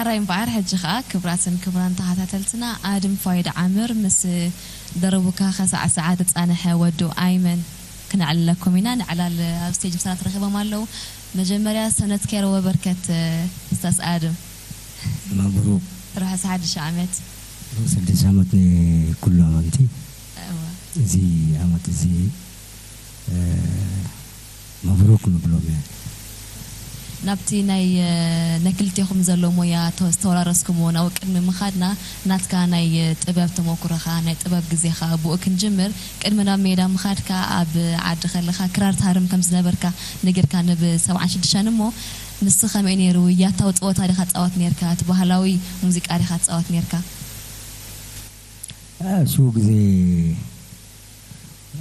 ሓራይ እምበኣር፣ ሕጂ ኸኣ ክብራትን ክብራን ተኸታተልትና፣ ኣድም ፋይድ ዓምር ምስ ደረቡካ ከሳዕ ሰዓት ዝጻንሐ ወዱ ኣይመን ክነዕልለኩም ኢና። ንዕላል ኣብ ስቴጅ ምሳና ተረኺቦም ኣለዉ። መጀመርያ ሰነትኬር ወበርከት፣ ኡስታዝ ኣድም። መብሩክ። ርሑስ ሓድሽ ዓመት። ርሑስ ሓድሽ ዓመት ንኩሉ ኣመንቲ። እወ። እዚ ዓመት እዚ፣ እ፣ መብሩክ ንብሎም እየ። ናብቲ ናይ፣ እ፣ ናይ ክልቴኹም ዘሎ ሞያ ተ-፣ ዝተወራረስኩምዎ ናብኡ ቅድሚ ምኻድና፣ ናትካ ናይ፣ እ፣ ጥበብ ተመኩሮኻ፣ ናይ ጥበብ ግዜኻ ብኡ ክንጅምር። ቅድሚ ናብ ሜዳ ምኻድካ ኣብ ዓዲ ከለኻ ክራር ትሃርም ከም ዝነበርካ ነጊርካ፣ ንብ ሰብዓን ሽዱሽተን እሞ፣ ንሱ ከመይ ነይሩ? ያታዊ ጸወታ ዲኻ ትጻወት ነርካ? እቲ ባህላዊ ሙዚቃ ዲኻ ትጻወት ነርካ? እ፣ እሱ ግዜ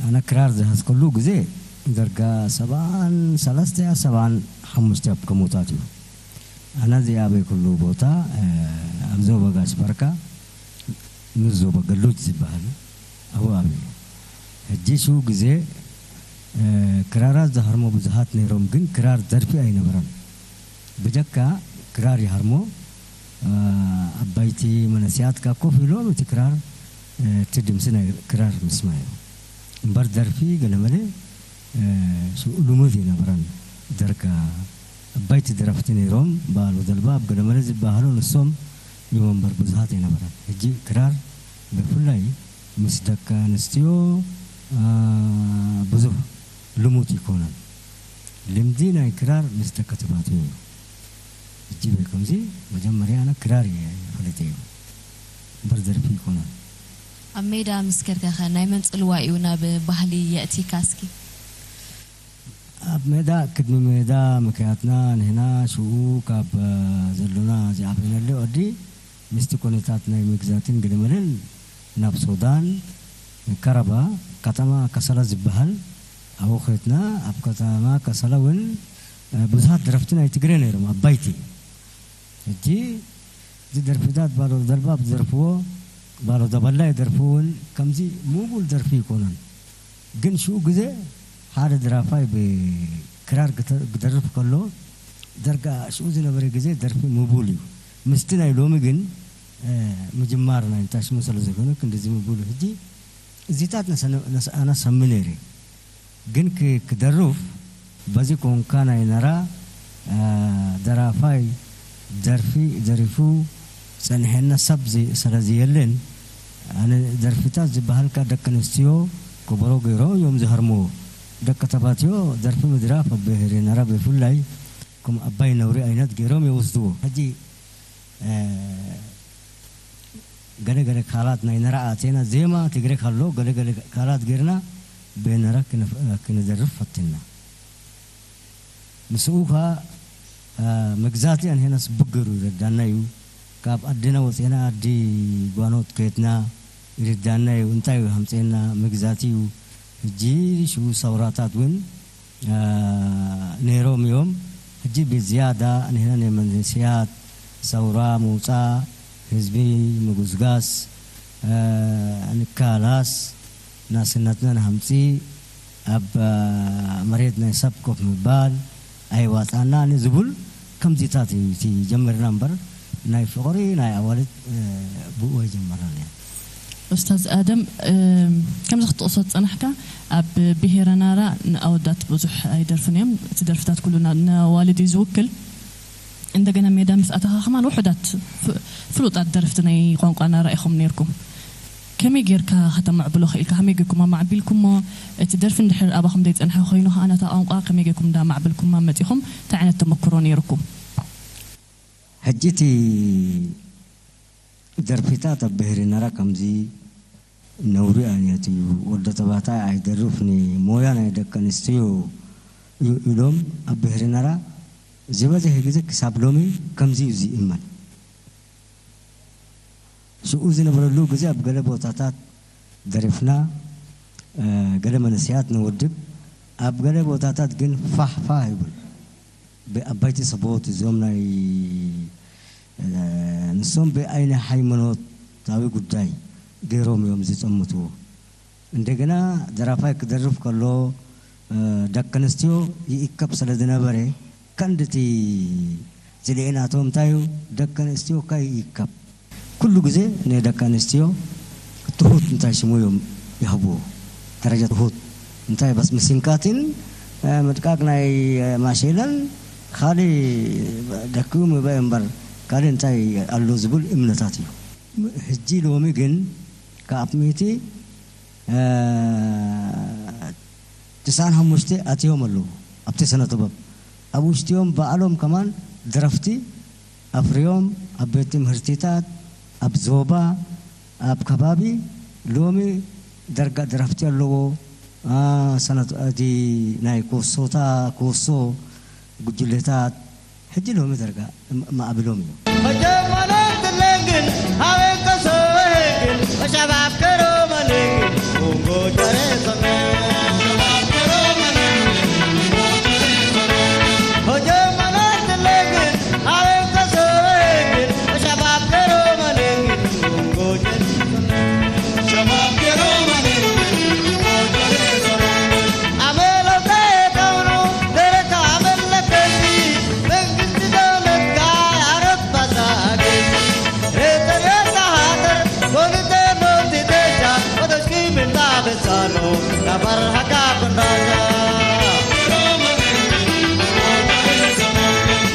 ኣነ ክራር ዝሃዝከሉ ግዜ ደርጋ ሰብዓን ሰለስተ ሰብዓን ሓሙሽተ ኣብ ከሙታት እዩ። ኣነ እዚኣበይ ኩሉ ቦታ፣ እ፣ ኣብ ዞባ ጋሽ ባርካ፣ ንስ ዞባ ገሉጅ ዝበሃል ኣብኡ ኣብዩ። ሕጂ ሽኡ ግዜ፣ እ፣ ክራራት ዝሃርሞ ብዙሃት ነይሮም፣ ግን ክራር ደርፊ ኣይነበረን። ብጀካ ክራር ይሃርሞ፣ እ፣ ኣባይቲ መነስያት ካብ ኮፍ ኢሎም እቲ ክራር፣ እ፣ እቲ ድምሲ ናይ ክራር ምስማዕ እዩ። እምበር ደርፊ ገለመለ፣ እ፣ ሽኡ ልሙድ ይነበረን። ደርጋ ኣባይቲ ደረፍቲ ነይሮም፣ በዓል ወደልባብ ገለመለ ዝበሃሉ ንሶም እዮም እምበር ብዙሃት ኣይነበረን። ሕጂ ክራር ብፍላይ ምስ ደቂ ኣንስትዮ፣ እ፣ ብዙህ ልሙድ ይኮነን። ልምዲ ናይ ክራር ምስ ደቂ ተባዕትዮ እዩ። ሕጂ በይ ከምዚ መጀመርያ ኣነ ክራር እየ ፈለጠ እዩ። እምበር ደርፊ ይኮነን። ኣብ ሜዳ ምስ ከድካኸ ናይ መን ጽልዋ እዩ ናብ ባህሊ የእቲካ እስኪ? ኣብ ሜዳ፣ ቅድሚ ሜዳ ምክያትና ንሕና ሽኡ ካብ፣ እ፣ ዘሎና ዚዓበይናሉ ዓዲ ምስቲ ኩነታት ናይ ምግዛትን ግድመልን ናብ ሱዳን፣ ከረባ፣ ከተማ ከሰላ ዝበሃል ኣብኡ ከድና። ኣብ ከተማ ከሰላ እውን፣ እ፣ ብዙሃት ደረፍቲ ናይ ትግረ ነይሮም፣ ኣባይቲ። ሕጂ እዚ ደርፍታት ባሎ ደልባብ ዝደርፍዎ፣ ባሎ ደበላ ይደርፍዎ እውን ከምዚ ምቡል ደርፊ ይኮነን። ግን ሽኡ ግዜ ሓደ ድራፋይ ብክራር ግተ-፣ ክደርፍ ከሎ፣ ደርጋ ሽኡ ዝነበረ ግዜ ደርፊ ምቡል እዩ። ምስቲ ናይ ሎሚ ግን፣ እ፣ ምጅማር ናይ እንታሽሙ ስለ ዝኾነ ክንድዚ ምቡል እዩ። ሕጂ እዚታት ነሰነ-፣ ነስ-፣ ኣነ ሰሚ ነይረ። ግን ክ-፣ ክደርፍ በዚ ኮንካ ናይ ነራ፣ እ፣ ደራፋይ ደርፊ ደሪፉ ጸኒሐና ሰብ ዚ-፣ ስለ ዝየለን፣ ኣነ ደርፊታት ዝበሃልካ ደቂ ኣንስትዮ ከበሮ ገይሮ እዮም ዝሃርምዎ። ደቂ ተባትዮ ደርፊ ምድራፍ ኣብ ብሄረ ነራ ብፍላይ ከም ኣባይ ነውሪ ዓይነት ገይሮም ይወስድዎ። ሕጂ፣ እ፣ ገለ ገለ ካላት ናይ ነራ ኣቴና ዜማ ትግረ ካሎ፣ ገለ ገለ ካላት ጌርና ብነራ ክንፍ-፣ ክንደርፍ ፈትና። ምስኡ ኸኣ፣ እ፣ መግዛእቲ ኣንሄናስ ብግሩ ይረዳና እዩ። ካብ ኣድና ወጺና ኣዲ ጓኖት ከየትና ይርዳና እዩ። እንታይ እዩ ሃምጸና? መግዛእቲ እዩ። ሕጂ ሽኡ ሰውራታት እውን፣ እ፣ ነይሮም እዮም። ሕጂ ብዝያዳ ኣንሄና ናይ መንእሰያት ሰውራ ምውጻእ፣ ህዝቢ ምጉስጋስ፣ እ፣ ንካላስ፣ ናስነትና ንሃምጺ፣ ኣብ፣ እ፣ መሬት ናይ ሰብ ኮፍ ምባል ኣይዋጻና ንዝቡል ከምዚታት እዩ እቲ ጀመርና እምበር፣ ናይ ፍቕሪ ናይ ኣዋልድ፣ እ፣ ብኡ ኣይጀመርናን እያ። ኡስታዝ ኣደም፣ እ፣ ከምዚ ክትጠቕሶ ዝጸናሕካ፣ ኣብ ብሄረ ናራ ንኣወዳት ብዙሕ ኣይደርፍን እዮም። እቲ ደርፍታት ኩሉ ና-፣ ንኣዋልድ እዩ ዝውክል። እንደገና ሜዳ ምስ ኣተኻ ከማን ውሑዳት ፍ-፣ ፍሉጣት ደረፍቲ ናይ ቋንቋ ናራ ኢኹም ነይርኩም። ከመይ ጌርካ ከተማዕብሎ ኽኢልካ? ከመይ ጌርኩም ኣማዕቢልኩሞ? እቲ ደርፊ እንድሕር ኣባኹም ዘይጸንሐ ኮይኑ ኸኣ ነታ ቋንቋ ከመይ ጌርኩም እንዳማዕበልኩማ መጺኹም? እንታይ ዓይነት ተመክሮ ነይርኩም? ሕጂ እቲ ደርፊታት ኣብ ብሄረ ናራ ከምዚ ነውሪ ዓይነት እዩ፣ ወዲ ተባዕታይ ኣይደርፍን፣ ሞያ ናይ ደቂ ኣንስትዮ እዩ ኢሎም ኣብ ብሄረ ናራ ዝበዝሐ ግዜ ክሳብ ሎሚ ከምዚ እዩ ዝእመን። ሽኡ ዝነበረሉ ግዜ ኣብ ገለ ቦታታት ደሪፍና፣ እ፣ ገለ መንእሰያት ነወድብ፣ ኣብ ገለ ቦታታት ግን ፋሕ ፋሕ ይብል። ብኣባይቲ ሰቦት እዞም ናይ፣ እ፣ ንሶም ብኣይ ናይ ሃይማኖታዊ ጉዳይ ገይሮም እዮም ዝጸምትዎ። እንደገና ደራፋይ ክደርፍ ከሎ፣ እ፣ ደቂ ኣንስትዮ ይእከብ ስለ ዝነበረ፣ ቀንዲ እቲ ጽልኢ ናቶም እንታይ እዩ? ደቂ ኣንስትዮ ከይእከብ። ኩሉ ግዜ ንደቂ ኣንስትዮ ትሁት እንታይ ሽሙ እዮም ይህብዎ። ደረጃ ትሁት እንታይ በስ ምስንካትን፣ እ፣ ምድቃቅ ናይ፣ እ፣ ማሸለን ካልእ ደክም ይበ እምበር ካልእ እንታይ ኣሎ ዝብል እምነታት እዩ። ህጂ ሎሚ ግን ካብ ሚእቲ፣ እ፣ ትስዓን ሓሙሽተ ኣትዮም ኣለዉ ኣብቲ ስነ ጥበብ። ኣብ ውሽጢኦም ባዕሎም ከማን ደረፍቲ ኣፍርዮም ኣብ ቤት ትምህርቲታት፣ ኣብ ዞባ፣ ኣብ ከባቢ ሎሚ ደርጋ ደረፍቲ ኣለዎ። አ፣ ሰነ-፣ እቲ ናይ ኮሶታ-፣ ኮሶ ጉጅለታት ሕጂ ሎሚ ደርጋ ም-፣ ማዕብሎም እዩ።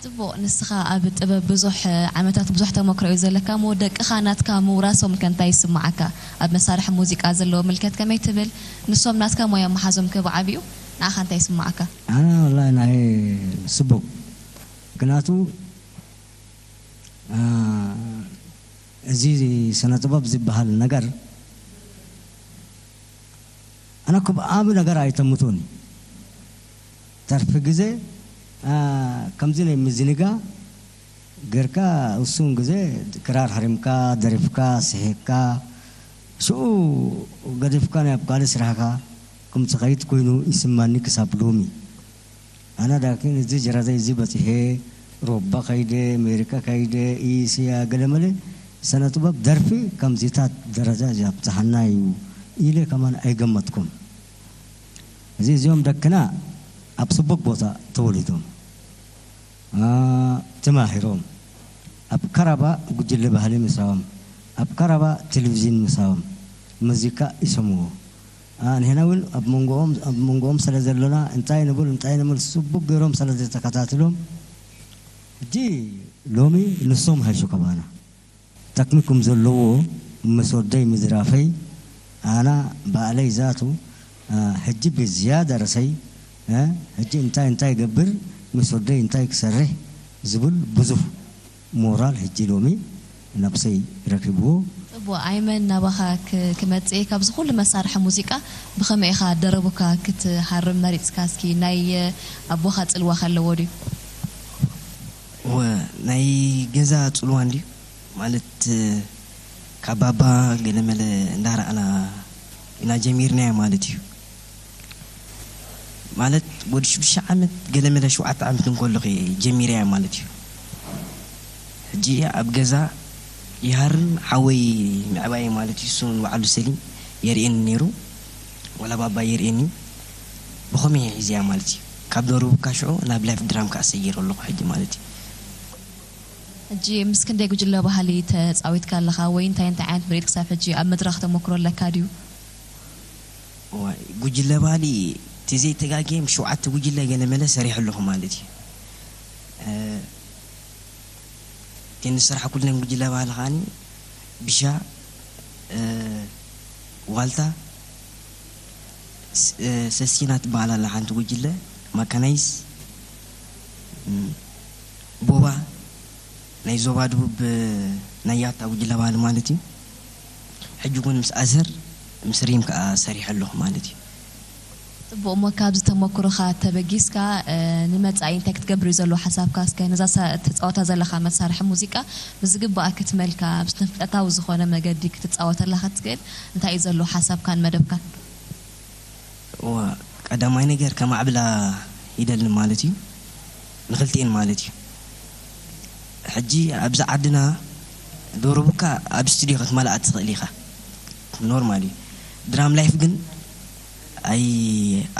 ጽቡቕ፣ ንስኻ ኣብ ጥበብ ብዙሕ ዓመታት ብዙሕ ተመክሮ እዩ ዘለካ እሞ፣ ደቅኻ ናትካ ምውራሶም ከ እንታይ ይስምዓካ? ኣብ መሳርሒ ሙዚቃ ዘለዎ ምልከት ከመይ ትብል? ንሶም ናትካ ሞያ ምሓዞም ከ ብዓቢኡ ንዓኻ እንታይ ይስምዓካ? ኣነ ወላሂ ናይ ጽቡቕ፣ ምክንያቱ፣ አ፣ እዚ ስነ ጥበብ ዝበሃል ነገር ኣነ እኮ ብዓቢ ነገር ኣይተምቶን እዩ። ተርፊ ግዜ፣ አ፣ ከምዚ ናይ ምዝንጋ ጌርካ ውሱን ግዜ ክራር ሃሪምካ፣ ደሪፍካ፣ ስሒቅካ፣ ሽዑ ገዲፍካ ናብ ካልእ ስራሕካ ከም ትኸይድ ኮይኑ ይስማኒ ክሳብ ሎሚ። ኣነ ዳኪን እዚ ጀራዛ እዚ በጺሔ፣ ሮባ ከይደ፣ ኣሜሪካ ከይደ፣ እስያ ገለመለ፣ ስነ ጥበብ ደርፊ ከምዚታት ደረጃ ያብጽሓና እዩ ኢለ ከማን ኣይገመትኩን። እዚ እዚኦም ደክና ኣብ ጽቡቅ ቦታ ተወሊዶም፣ አ፣ ተማሂሮም፣ ኣብ ቀረባ ጉጅለ ባህሊ ምሳዎም፣ ኣብ ቀረባ ቴሌቪዥን ምሳዎም፣ ሙዚቃ ይሰምዎ። አ፣ ንሕና እውን ኣብ መንጎኦም፣ ኣብ መንጎኦም ስለ ዘሎና እንታይ ንብል፣ እንታይ ንብል ጽቡቅ ገይሮም ስለ ዝተከታትሎም፣ ሕጂ ሎሚ ንሶም ሃይሹ ከባና። ጠቅሚ ከም ዘለዎ ምስ ወደይ ምዝራፈይ፣ ኣና ባዕለይ ዛቱ፣ አ፣ ሕጂ ብዝያዳ ርእሰይ፣ እ፣ ሕጂ እንታይ እንታይ ገብር፣ ምስ ወደይ እንታይ ክሰርሕ ዝብል ብዙህ ሞራል ሕጂ ሎሚ ነብሰይ ረኪብዎ። ጽቡቕ፣ ኣይመን ናባኻ ክ-፣ ክመጽእ እየ። ካብዚ ኩሉ መሳርሒ ሙዚቃ ብኸመይ ኢኻ ደረቡካ ክትሃርም መሪጽካ? እስኪ ናይ ኣቦኻ ጽልዋ ከለዎ ድዩ? እወ፣ ናይ ገዛ ጽልዋ እንድዩ። ማለት፣ ካብ ባባ ገለመለ እንዳረኣና ኢና ጀሚርናዮ ማለት እዩ። ማለት ወዲ ሽዱሽተ ዓመት ገለመለ ሸውዓተ ዓመት እንከለኹ እየ ጀሚረያ ማለት እዩ። ሕጂ ኣብ ገዛ ይሃርም ሓወይ ምዕባየ ማለት እዩ። እሱ ንባዕሉ ሰሊም የርእየኒ ነይሩ፣ ዋላ ባባ የርእየኒ። ብኸመይ እየ ሒዘያ ማለት እዩ። ካብ ደርቡካ ሽዑ ናብ ላይፍ ድራም ከኣ ሰጊረ ኣለኹ ሕጂ ማለት እዩ። ሕጂ ምስ ክንደይ ጉጅለ ባህሊ ተጻዊትካ ኣለኻ? ወይ እንታይ እንታይ ዓይነት ምርኢት ክሳብ ሕጂ ኣብ መድረኽ ተመክሮ ኣለካ ድዩ? እዋይ፣ ጉጅለ ባህሊ ተዘይተጋግየ ምስ ሸውዓተ ጉጅለ ገለመለ ሰሪሐ ኣለኹ ማለት እዩ። እ፣ እተን ዝሰራሕኩለን ጉጅለ ባህሊ ከዓኒ ብሻ፣ እ፣ ዋልታ፣ ስ-፣ እ፣ ሰሲና ትበሃል ኣላ ሓንቲ ጉጅለ፣ ማካናይስ፣ እም፣ ቦባ፣ ናይ ዞባ ደቡብ፣ እ፣ ናይ ያታ ጉጅለ ባህሊ ማለት እዩ። ሕጂ እውን ምስ ኣዘር፣ ምስ ሪም ከኣ ሰሪሐ ኣለኹ ማለት እዩ። ጽቡቕ፣ እሞ ካብዚ ተመክሮኻ ተበጊስካ፣ እ፣ ንመጻኢ እንታይ ክትገብር እዩ ዘሎ ሓሳብካ? እስከ ነዛ ሳ-፣ እትጻወታ ዘለኻ መሳርሒ ሙዚቃ ብዝግባእ ክትመልካ፣ ብስነ-ፍልጠታዊ ዝኾነ መገዲ ክትጻወተላ ክትክእል እንታይ እዩ ዘሎ ሓሳብካን መደብካን? እዋ፣ ቀዳማይ ነገር ከማዕብላ ይደሊ ማለት እዩ፣ ንኽልቲኤን ማለት እዩ። ሕጂ ኣብዚ ዓድና ደርቡካ ኣብ ስቱድዮ ክትመልኣ ትኽእል ኢኻ፣ ኖርማል እዩ። ድራም ላይፍ ግን ኣይ፣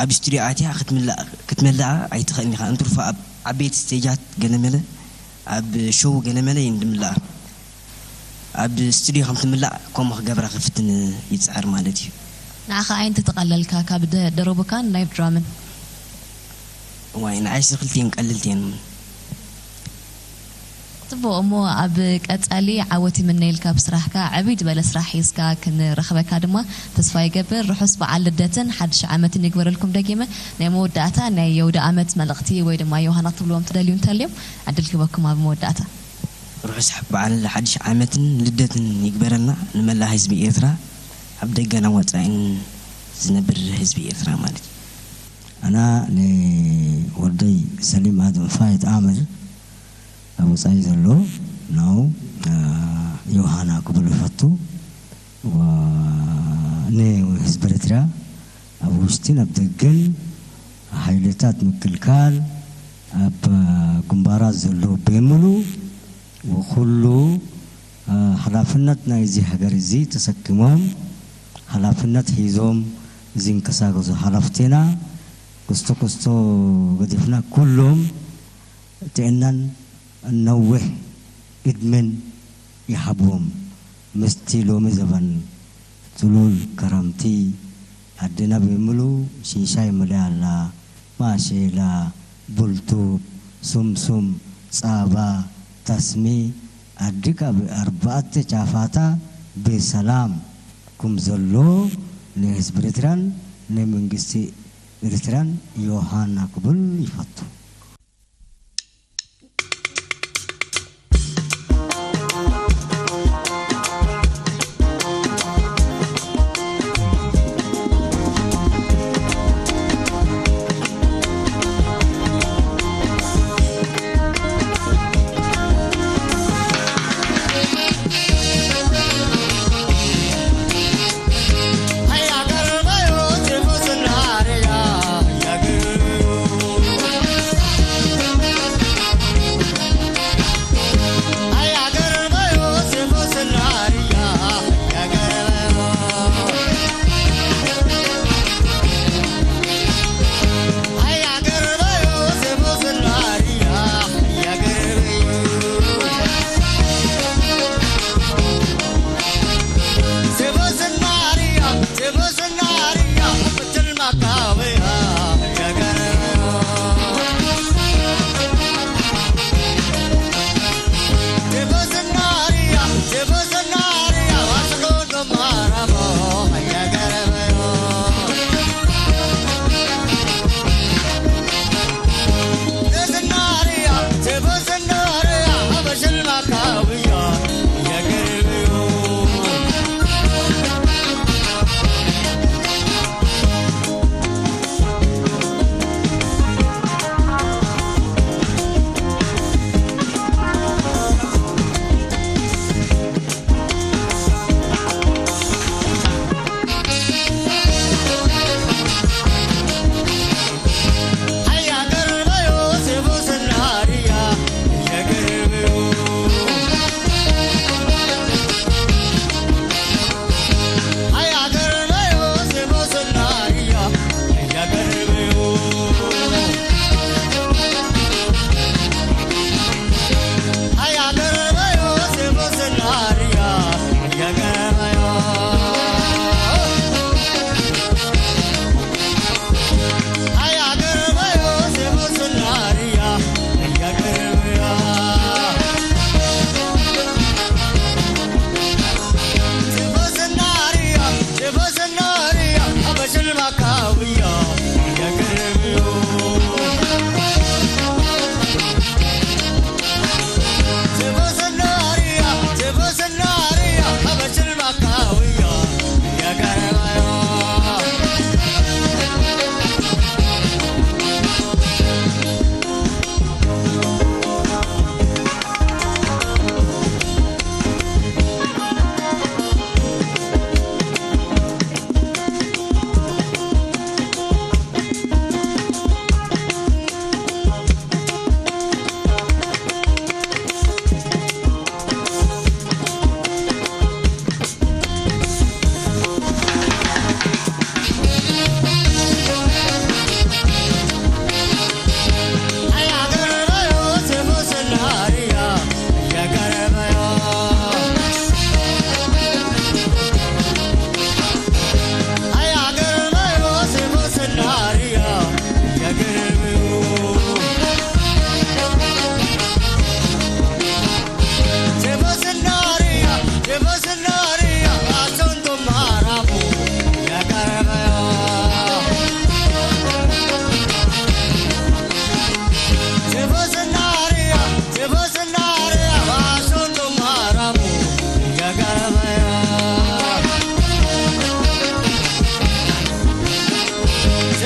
ኣብ ስቱድዮ ኣትያ ክትምልኣ፣ ክትመልኣ ኣይትኽእልን ኢኻ። እንትርፎ ኣብ ዓበይቲ ስቴጃት ገለመለ፣ ኣብ ሾው ገለመለ እየን ዝምልኣ። ኣብ ስቱድዮ ከም ትምላእ ከምኡ ክገብራ ክፍትን ይጽዕር ማለት እዩ። ንዓኻ ኣየንቲ ተቐለልካ ካብ ደ- ደረቡካን ላይቭ ድራምን? ዋይ ንዓይሲ ክልቲኦም ቀልልቲ እዮም። ጽቡቕ እሞ ኣብ ቀጻሊ ዓወት ይምነየልካ ብስራሕካ። ዕብይ ዝበለ ስራሕ ሒዝካ ክንረኽበካ ድማ ተስፋ ይገብር። ርሑስ በዓል ልደትን ሓድሽ ዓመትን ይግበረልኩም። ደጊመ ናይ መወዳእታ ናይ የውደ ዓመት መልእኽቲ ወይ ድማ ዮሃና ክትብልዎም ትደልዩ እንተልዮም ዕድል ክህበኩም ኣብ መወዳእታ። ርሑስ በዓል ሓድሽ ዓመትን ልደትን ይግበረልና ንመላእ ህዝቢ ኤርትራ፣ ኣብ ደገን ኣብ ወጻኢን ዝነብር ህዝቢ ኤርትራ ማለት እዩ። ኣና ንወደይ ሰሊም ኣድም ፋይት ኣምር ኣብ ወጻኢ ዘሎ ናው ዮሃና ክብል ይፈቱ። ንህዝቢ ኤርትራ ኣብ ውሽጥን ኣብ ደገን ሓይልታት ምክልካል ኣብ ግንባራት ዘሎ ብምሉ ወኩሉ ሓላፍነት ናይዚ ሃገር እዚ ተሰኪሞም ሓላፍነት ሒዞም ዝንቀሳቀሱ ሓላፍቴና ክስቶ ክስቶ ገዲፍና ኩሎም ጥዕናን ነዊሕ እድመን ይሃብዎም። ምስቲ ሎሚ ዘበን ጽሉል ከረምቲ ኣድና ብምሉ ሽንሻይ ምልያ ኣላ። ማሸላ፣ ቡልቱብ፣ ሱምሱም፣ ጻባ፣ ታስሚ ኣድግ ኣብ ኣርባዕተ ጫፋታ ብሰላም ኩም ዘሎ ንህዝቢ ኤርትራን ንመንግስቲ ኤርትራን ዮሃና ክብል ይፈቱ።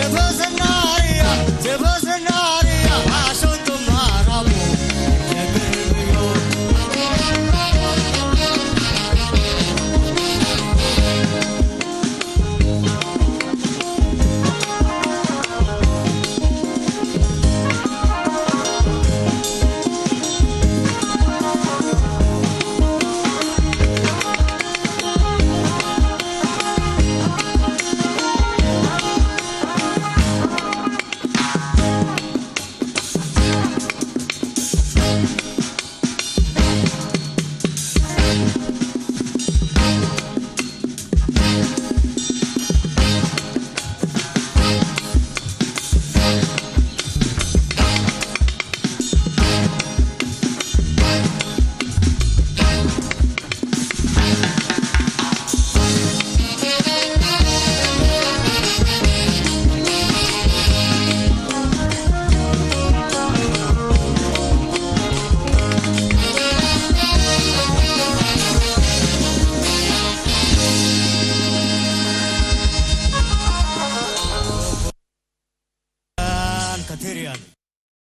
ፈሰን